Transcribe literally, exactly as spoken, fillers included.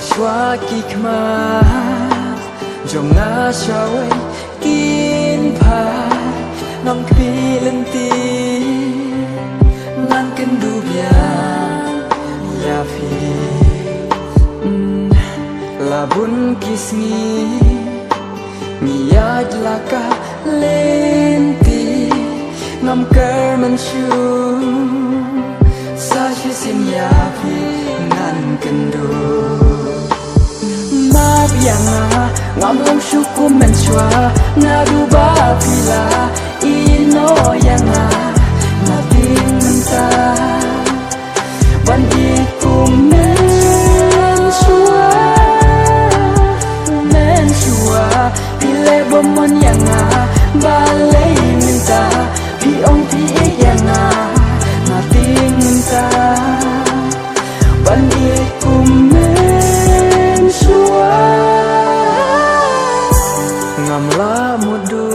Shuwa ki khmat jong nga shawei kin phai, ngam kpeh lynti, ngan kynduh biang ïa phi. Mm, la bun ki sngi ngi ïaid la ka lynti, ngam kyrmen shuh, sa shisien ïa phi ngan kynduh. Map ïa nga, ngam long shuh kum mynshuwa, nga duh ba phi la ïehnoh ïa nga, nga tieng mynta ban ïeit kum mynshuwa, mynshuwa. Phi leh bym mon ïa nga, balei mynta phi ong phi ïeit ïa nga, nga tieng mynta ban ïeit kum mynshuwa. Ngam lah mutdur